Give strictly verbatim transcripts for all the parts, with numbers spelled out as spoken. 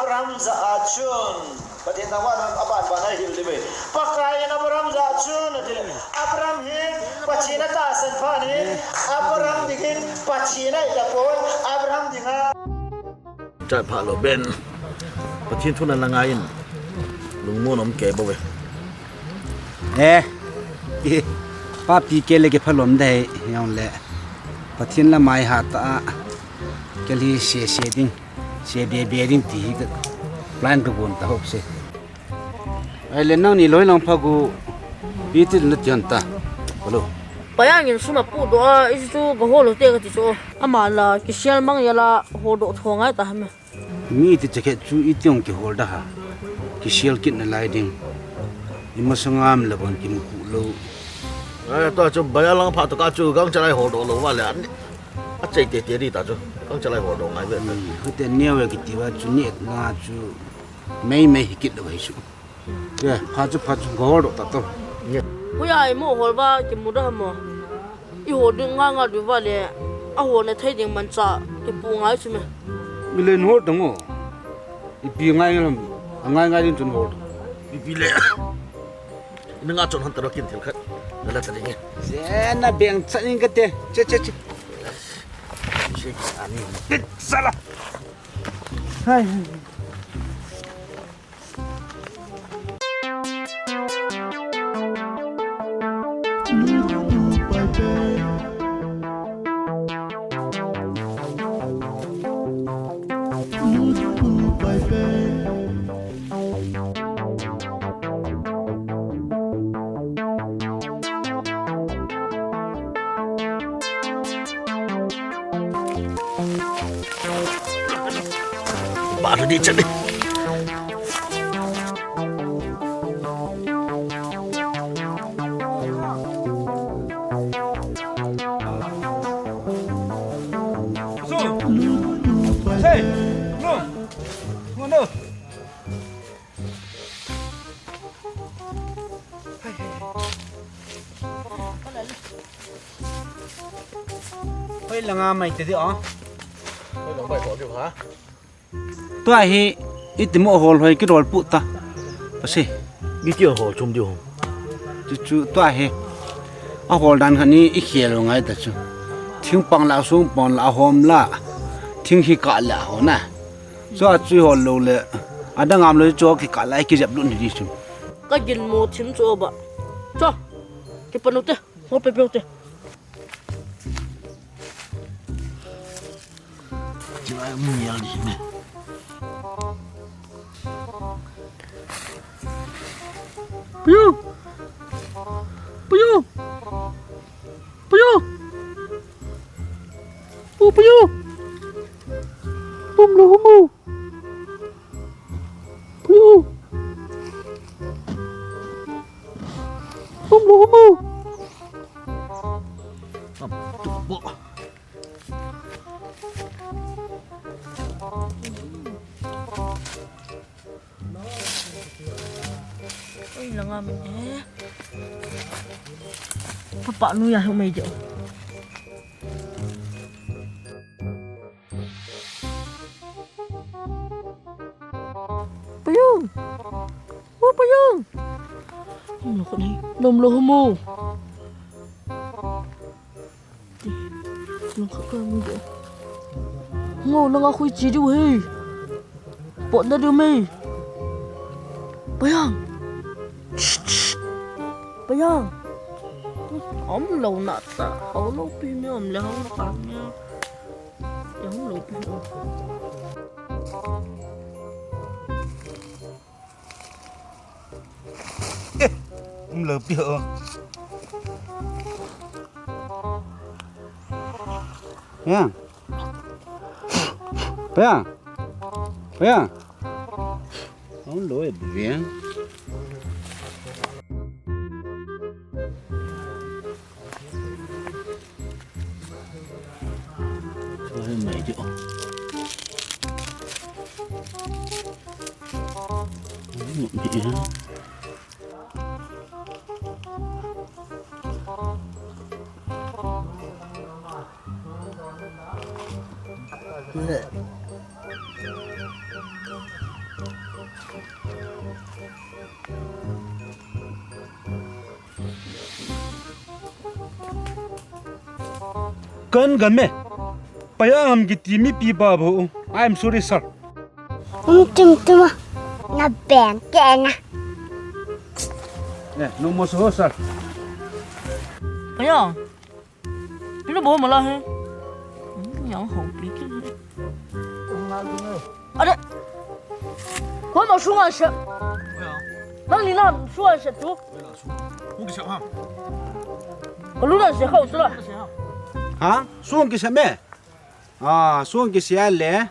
Abraham jah a chun, Pathen thangvah in aban ban a ahil diu ve. Pakai in Abraham jah a chun, ati le, Abraham hi Pathen atahsan phat in, Abraham dingin Pathen ahi tapon, Abraham dinga. Chai pha lo ben. Pathen thu nana ngai in, lungmon um kei bou ve. Eh, eh, papi kei le kei phalom dei, jong le. Pathen la mai ha ta a, kei hi se se ding. Se be be ding ti hi ka plan ka gon ta hop se. Ai le nang ni loi lang pha gu pi ti na tian ta. Hello. Payang in sum apu do a, i su ga hol u te ka ti chu. Ama la kisel mang ya la ho do tho ngai ta me. Mi ti che khe chu i tiong ki hol da ha. Kisel kit na lai ding. I ma sa ngam la bon ki mu khu lo. Ai to chu ba ya lang pha to ka chu gang cha lai ho do lo va le. A chei te te ri ta chu. Kang chalai ho do ngai ve. Hmm, hute neo e kiti va chu ni na chu mei mei hi kit lo hi chu. Ye, pha chu pha chu go do ta to. Ye. Pu ya i mo hol va ki mu da mo. I ho ding nga nga du va le. A ho ne thei ding man cha ki pu ngai chu me. Mi le no dang o. I pi ngai ngai lam. A ngai ngai din chun ho. I pi le. Ina nga chon han ta ro kin thil khat. Na la ta ding e. Je na beng cha ning ka te. Che che che. Che ani. Sala. Hai. Ba di chan di. Hey, no. No, no. Hoi langa mai te di o. Hoi lang bai ko di ha. Tua hi i ti mo hol hoi ki rol pu ta. Pasi. Gi ki hol chum di ho. Chu chu tua hi. A hol dan khan i khel ngai ta chu. Thing pang la sung pang la hom la. Thing hi ka la ho na. Chu a chui hol lo le, a dang am lo chu ki ka lai ki jep lut ni di chu. Ka gin mo thim chu ba. Cho. Ki panu te, mo pe pe te. Chu ai mi yal di me. Puyu. Puyu. Puyu. Pu puyu. Pum lo mo. Puyu. Pum lo mo. Ap tu bo. Oi, langa min e. Papa nu ya, humei jo. Payung. O Payung. Nom lo ko ni. Nom lo mo. Nang kha ka mu de. Ngo nang a khui chi diu he. Pot na diu me. Payang. Payang. Om lo na ta. Hau lo pi me om le hau lo ka me. Om lo pi o. Eh, um lo pi o. Payang. Payang. Payang. Um lo e bien. Kan game. Payang ham kiti mipi ba bo. I'm sorry, sir. Um, tum, tum. Na beng ke na. Eh, no mo so, sir. Payang. Pina bo mala he. Hmm, yang ho pi ki. Are. Ko ma sunga se. Nang ni na sunga se tu. Ka lu na se kau tu la. Ha? Sung kisa me? Ah, sung kisa le.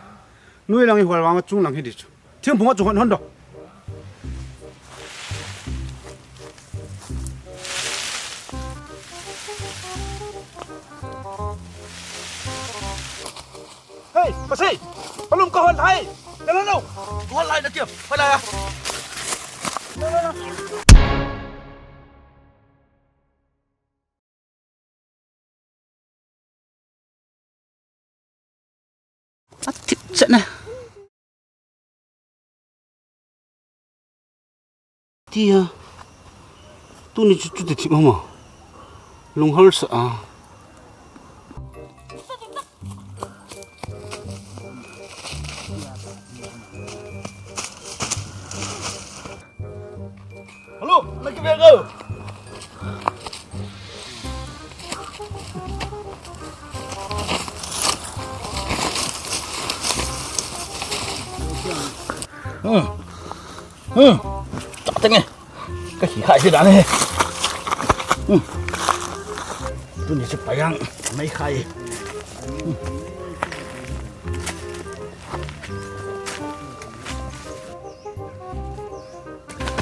Nui lang i hol wang chung lang hi di chu. Thingphung a chu hon hon do. Hey, Pasei! Palum ka hon hai! Dala no! Hon lai na tiam! Hon lai a! A thip chat na. Tia. Tuni chu chu ti thip mama. Lung hal sa a. Hello, na ki veng o. Hmm. Hmm. Chak teng e. Ka hi khai si dan e. Hmm. Tuni chu Payang mai khai. Hmm.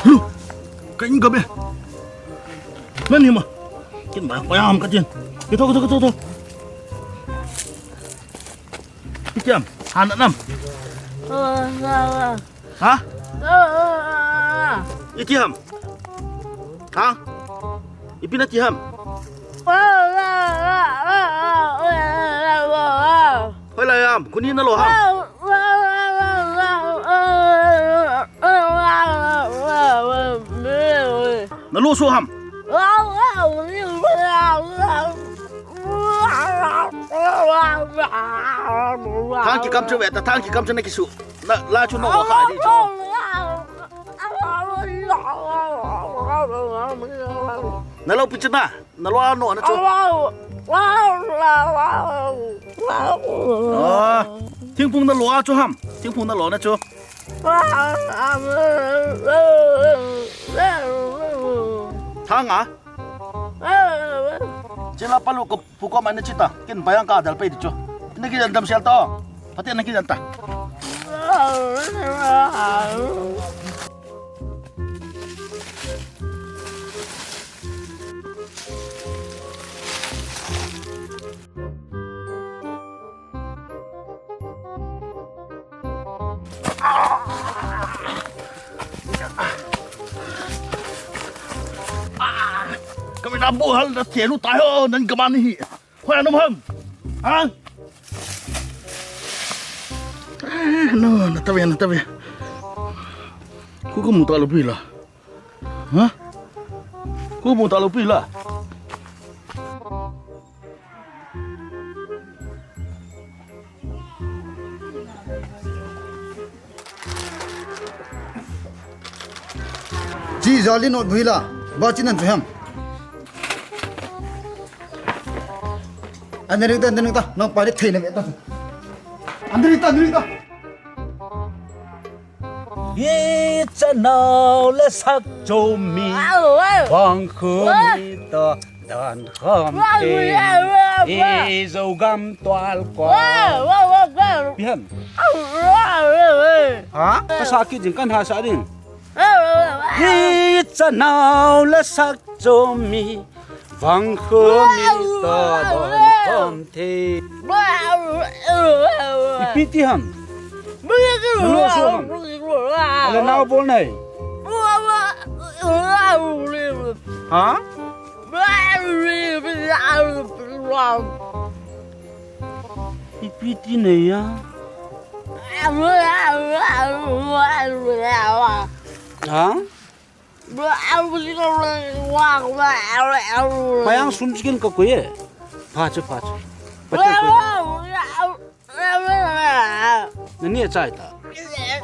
Lu, ka in ka be. Nani ma. Kin ba pa yam ka tin. Kito, kito, kito, kito. Itiam, han nam. Ha? Itiam. Ha? Ipi na ti ham? Hoilai ham, kuni na lo ham. Na lo so ham. Thang kikam chu ve ta, thang kikam chu na kisu. Na, la chu na o kha di chu. Na lo pi chu na, na lo a no na chu. Ah, thingphung na lo a chu ham. Thingphung na lo na chu. Thang a. Chila palu ko. Pu ko mai na chi ta, kin bayang ka dal pai di chu. Na kijan dam sial ta. Pati na kijan ta. Kami na buhal na tenu tayo nan kamani hi. Hoiya na um ham? Ha? Eh, no, na tabe, na tabe. Ku ku mu ta lo pi la. Ha? Ku mu ta lo pi la. Chi jali not bhui la, ba chi nan chu ham. An ring ta, an ring ta, nang pa de thei na ve ta. An ring ta, an ring ta. Hi chanau le sak chomi, vang khu mi to. Dan kham te, i Zogam tual kwa. Pi ham? Ha? Ka sa kit jing kan ha sa ding. Hi chanau le sak chomi, vang khu mi to dan kham te. Ipi ti ham? Na lo so ham? Ale nau bol nai. Ha? Ipi ti nei a. Ha? Mayang sum chicken ka koi e. Pha chu, pha chu. Pha chu koi. Nani achai ta?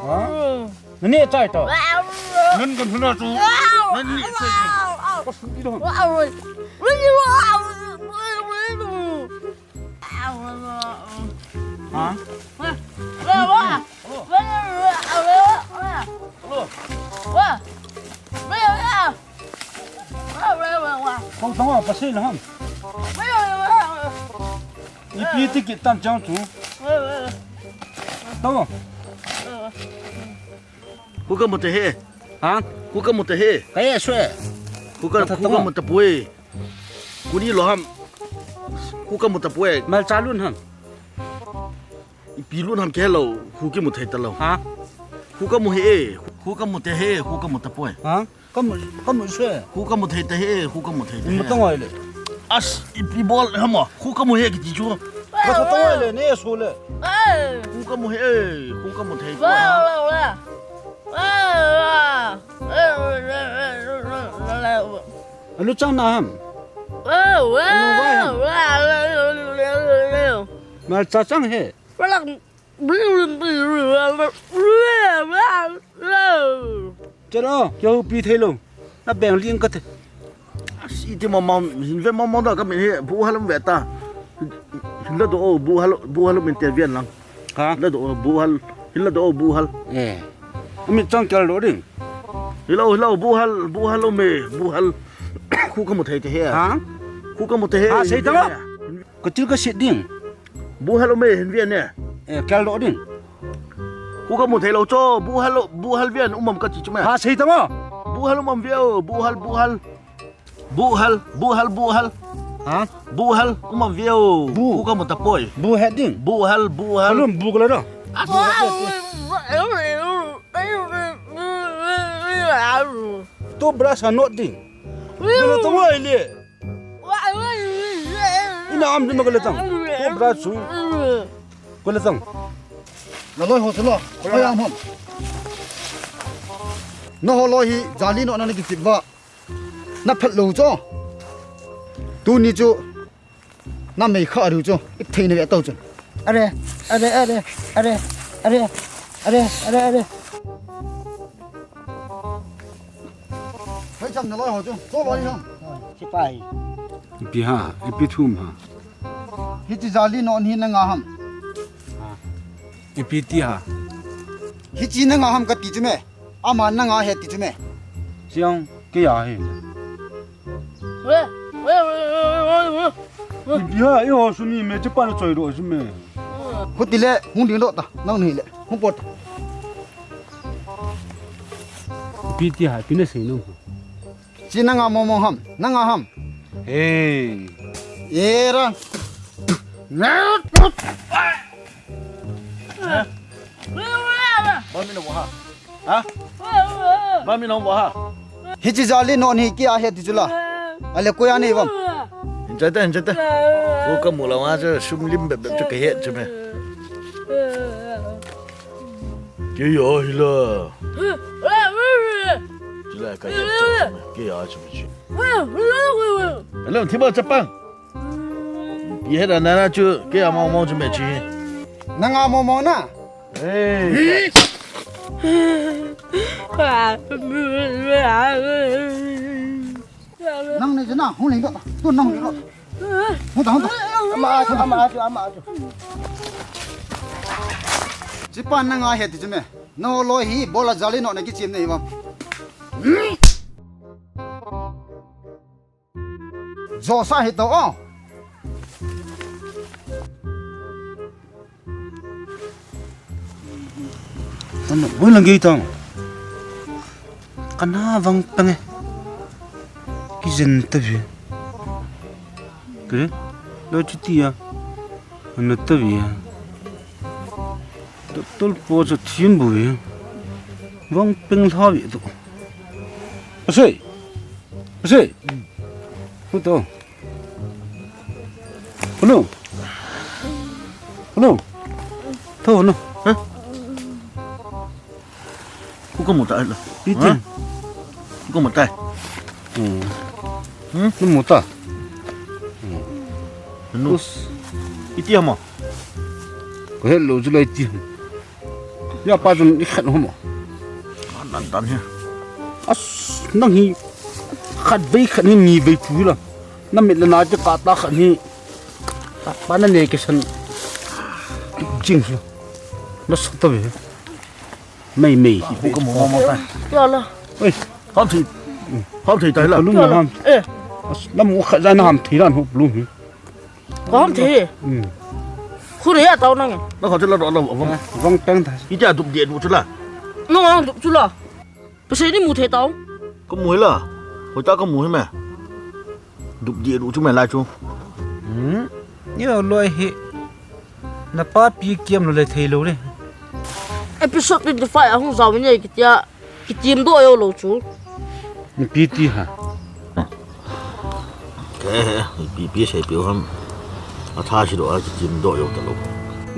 Ha? Nani achai ta? Nan kan huna chu. Nani achai ta? Ka sum ti dong. Ha? Kong tong a pasi na ham. Ipi ti kit tam chang chu. Tong. Khu ka mu ta he. Ha? Khu ka mu ta he. Ka ye swe. Khu ka, ka tha khu ka mu ta poi. Kuni lo ham. Khu ka mu ta poi. Malcha lun ham. Ipi lun ham ke lo. Khu ki mu thei ta lo. Ha? Khu ka mu he. Khu ka mu ta he. Khu ka mu ta poi. Ha? Ka mu, ka mu swe. Khu ka mu thei ta he. Khu ka mu thei ta he. Mu ta ngoi le. As, ipi bol ham a. Khu ka mu he kiti chu. Ka tha ta ngoi le, ne so le. Khu ka mu he. Khu ka mu thei ta. Alu chang na ham. Alu vai ham. Malcha chang he. Chalo, keu pi thei lo. Na beng ling ka te. Asi ti mama, hin ve mama da ka min he, bu hal um ve ta. Hin la do o, bu hal, bu hal um in te vian lang. Ha? Hin la do o, bu hal, hin la do o, bu hal. Eh. Umi chang kel do ding. Hilo, hilo, bu hal, bu hal um e, bu hal. Khu ka mu thei te he. Ha? Khu ka mu thei he. Ha, sei ta lo. Ka til ka sit ding. Bu hal um e, hin vian ne. Eh, kel do ding. Khu ka mu thei lo cho, bu hal, bu hal vian um am ka ti chu me. Ha, sei ta mo. Bu hal um am viau, bu hal, bu hal. Bu hal, bu hal, bu hal. Ha? Bu hal um am viau. Bu. Khu ka mu ta poi. Bu he ding. Bu hal, bu hal. Alum bu ka la do. Tu brush a not ding. Bu lo ta mo ile. Ina am dima kale tang. Ko bra chu. Kale tang. Na loi ho chu lo. Ko ya hon. Na ho loi hi jali no na ni ki va. Na phat lo chu. Tuni chu. Na mei kha ru chu. Ik thei na ve tau chu. Are, are, are, are, are, are, are, are, are. Hoi cham na loi ho chu. Cho loi ho. Sipai. Ipi ha, ipi thum ha. Hichi jali no ni na nga ham. Ipi ti ha. Hichi na nga ham ka ti chu me. Ama na nga he ti chu me. Siang ke ya he. Ipi ha, i ho suni me che pa na choi ro chu me. Huti le, hung ding do ta, nang ni le, hung pot. Ipi ti ha, ipi na sei nung. Chi na nga mo mo ham, na nga ham. Hey. Era. Ba mi na wa ha. Ha? Ba mi na wa ha. Hichi jali no ni ki a he ti chu la. Ale ko ya nei vam. Hin chai ta, hin chai ta. Ko ka mu la wa chu sum lim bep bep chu ka he chu me. Ke ya hi la. Chu la ka he chu me. Ke ya chu me chu. Hello, thi ba chapang. Ye da na na chu ke ya mo mo chu me chi. Na nga mo mo na. Hey. Nang ni chu na, hung ling do. Tu nang ling do. Hung ta, hung ta. Ama chu, ama chu, ama chu. Chi pa na nga he ti chu me. No loi hi bola jali no na ki chim nei vam. Jo sa hi to o. Ano, oi lang gei tang. Kana vang tang e. Ki jen ta vi. Ke? Lo chu ti ya. Ano ta vi ya. Doctor po chu thim bu e. Vang peng lha ve to. Asei. Asei. Hu to. Hello. Hello. To no. Ha? Ko mu ta la. Iti. Ha? Ko mu ta. Hmm. Hmm? Ko mu ta. Hmm. Nu. Us. Iti mo. Ko hello ju lai ti. Ya pa jun i khat ho mo. Nan tan he. As nang hi khat vei khat hi ni vei pu la. Na mit le na ti ka ta khat hi. Pa na ne ke san. Jing hi. Na sa ta ve. Mei mei. Ko mu mo ta. Ya la. Oi. Ham thi. Ham thi tai la. Lu na ham. Eh. As na mu khat ja na ham thi ran ho lu hi. Ko ham thi. Hmm. Khu re ya tau nang. Na kho chu la ro lo. Vong peng ta. Iti a dup dia du chu la. Nang ang dup chu la. Pasal ni mu thei tau. Ko mu hi la. Hoi ta ko mu hi me. Dup dia du chu me la chu. Hmm. Yo loi hi. Na papi kiam lo le thei lo le. Episode twenty-five ahung jao ni kitia. Kitim do yo lo chu. Ni pi ti ha. Ke, ipi pi sei pi ham. A tha si do a kitim do yo ta lo.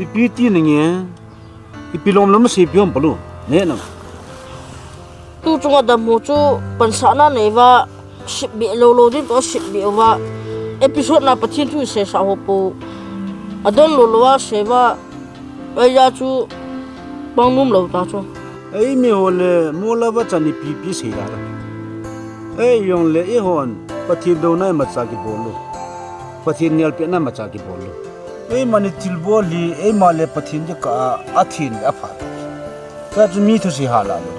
Ipi ti ni nge. Ipi lom lom sei pi ham pa lo. Ne na. Tu chunga dam ho chu pansahna nei va sip be lo lo din to sip be va. Episode na Pathen thu sei sa ho po. Adon lo lo va sei va. Ei, ya chu pang num lo ta chu. Ei, mi ho le, mo la va chan ipi pi sei la. Ei, jong le, i hon, Pathen do nai ma cha ki bol lo. Pathen nial pe na ma cha ki bol lo. Ei, mani thil bol li, ei, ma le Pathen je ka a, a thin a pha. Cha chu mi thu si ha la lo.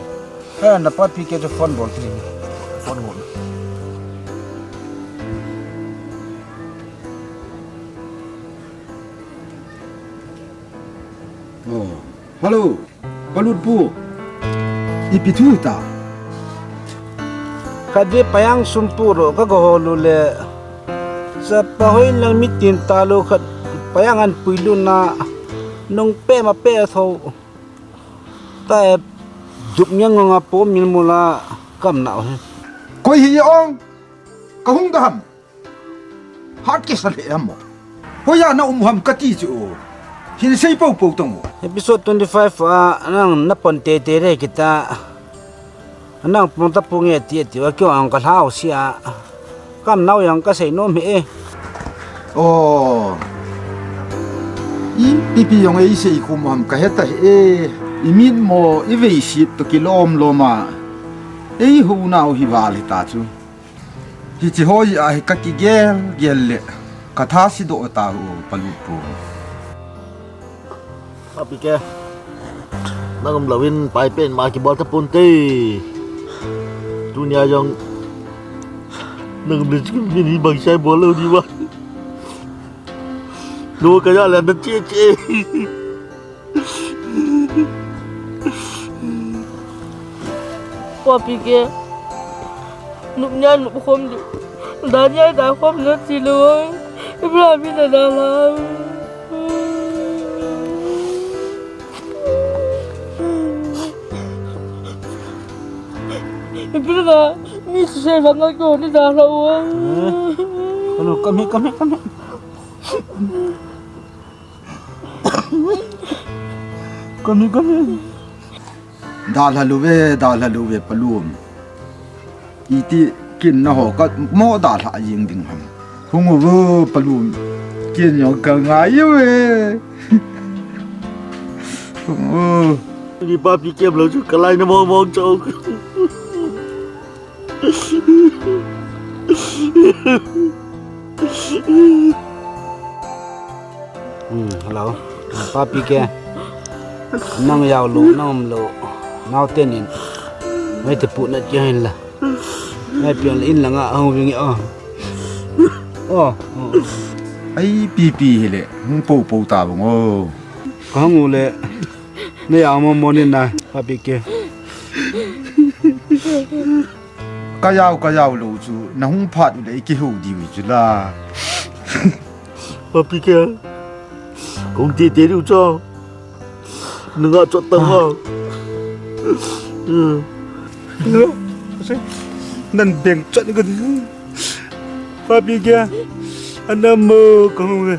Ei, na pa pi ke chu phone bol ti. Phone bol. Oh, hello. Palut pu. Ipi thu ta. Khat ve payang sum pu ro ka go ho lu le. Sa pa hoi lang mi tin ta lu khat payang an pui lu na. Nung pe ma pe tho. Ta e dup nyang nga po mil mula kam na he. Koi hi ong. Ka hung da ham. Hat kisa le ham mo. Hoiya na um ham kati chu. Hin sei po po tong mo. Episode twenty-five a nang na pon te te re kita. Nang pon ta pu nge ti ti wa kyo ang ka hlau sia. Kam nau yang ka sei nom he. Oh. I pipi jong ei sei khu mo ham ka heta he. I min mo i vei sit to kilom loma. Ei hu nau hi val hi ta chu. Hiche ho hi a hi ka kigel gel le ka tha si doh ta u Palut pu. Api ke. Nang um louvin pai pen ma kibol ta pun te. Tunia jong nang um le chikin min hi bang sai bol lou di ba. Lo ka ya le na che che. Papi ke. Nup nia nup khom di. Da nia da khom na ti lo. Ibrahim na da la. Ibrahim mi se bang ko ni da la. Kanu kami kami kami. Kami, kami. Dalha lou ve, dalha lou ve, Palum. Iti kin na ho ka mo dalha jing ding ham. Hung uvo, Palum. Kin jong ka ngai uve. Hung u. Ni papi kem lou chu ka lai na mong mong chau. Hmm, hello. Papi ke. Nang jao lou, nang um lou. Nao tenin. Mai te pu na ki hin la. Mai pian in la nga hung ving o. O. Ai pipi hi le. Hung po po ta bang o. Ka hung u le. Na jao mo mo ni na, papi ke. Ka jao, ka jao lou chu, na hung phat u le i kihou diu chu la. Papi ke. Kong ti te diu chu. Na nga chot ta nga. Hmm. Nan beng chot ka. Papi ke. Ana mo kong ve.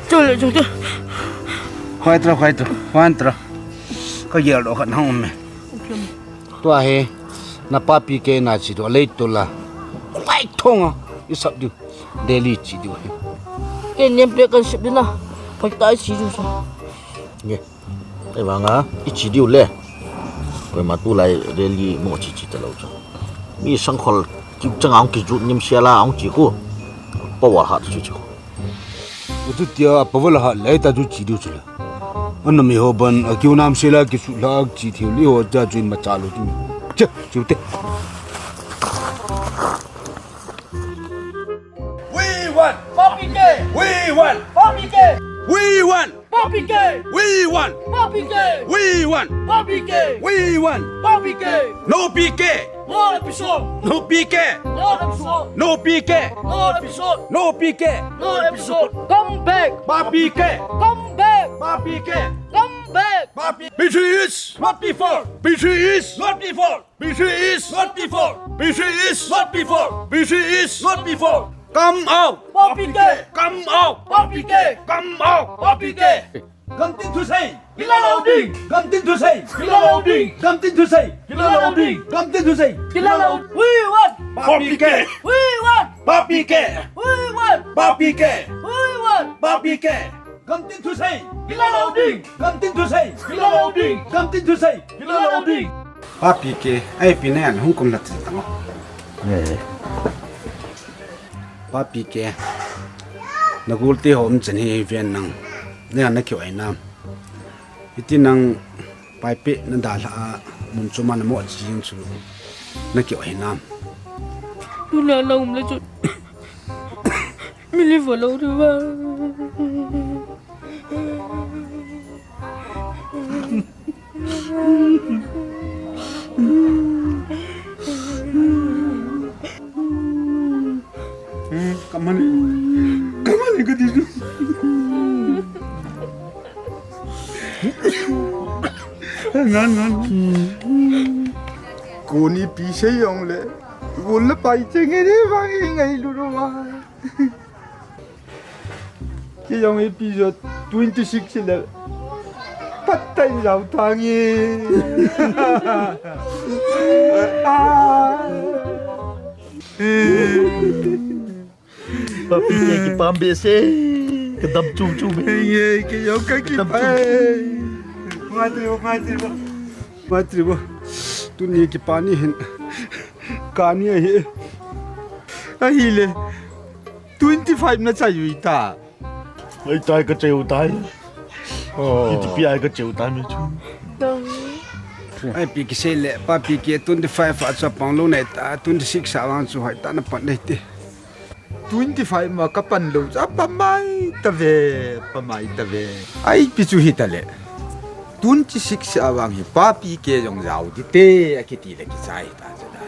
Chule, chule. Khoi tro, khoi tro, khoi tro. Ka gel do khat hong um me. Tua hi, na papi ke na chi do, lei tu la. Lai thong a, i sap diu. Daily chi diu. Ke nem pe kan sip dina. Pai tai chi diu sa. Nge. Ei vanga, i chi diu le. Koima tulai rally mo chi chi ta lo chu. Mi sangkhol ki changa hung kijut nim sia la hung chi khu. Power hat chu chu. Utu tia power hat le ta chu chi diu chu le. Anna mi ho ban a kiu nam se la ki su la chi thiu li ho cha chu ma cha lo chu. Che, chu te. We want! Papi ke! We want! Papi ke! We want! Papi ke! We want! Papi ke! We want! Papi ke! We want! Papi ke! No P K! No episode! No P K! No episode! No P K! No episode! No P K! No episode! Come back! Papi ke! Come back! Papi ke! Come back! Papi! P three is not before! P three is not before! P three is not before. P three is not before. P three is not before. Come out. Papi ke. Come out. Papi ke. Come out. Papi ke. Gamtin thusei. Kila lo ding. Gamtin thusei. Kila lo ding. Gamtin thusei. Kila lo ding. Gamtin thusei. Kila lo. We want. Papi ke. We want. Papi ke. We want. Papi ke. We want. Papi ke. Gamtin thusei. Kila lo ding. Gamtin thusei. Kila lo ding. Gamtin thusei. Kila lo ding. Papi ke, ai pi na yan hung kum la tin tang. Eh. Papi ke. Na gul te ho um chan hi ven nang. Na yan na kyo ai nam. Iti nang pai pe na da la mun chu man mo jing chu. Na kyo ai nam. Tu na na um le chu. Mi li vo lo ri va. Kamani, kamani ka ti. Ngan, ngan. Koni pi se yong le. Gun le pai che nge ne ba nge ngai lu ro ma. Kei jong episode twenty six le. Pattai jao tangi. Papi ke kipah behseh. Ka dam chum chum e. Ye, kei jong ka kipah. Ngai tu, ngai tu. Ngai tu. Tuni kipah ni hin. Kani ahi. Ahile. Twenty five na chai ui ta. Ai tai ka cheu tai. Oh. Iti pi ai ka cheu tai mi chu. Ai pi ki sei le, papi ke twenty five a cha pang lo nai ta, twenty six a vang chu hai ta na pan dei te. Twenty five ma ka pan lo cha pa mai ta ve, pa mai ta ve. Ai pi chu hi ta le. Twenty six a vang hi papi ke jong jao ti te a ki ti le ki chai ta cha da.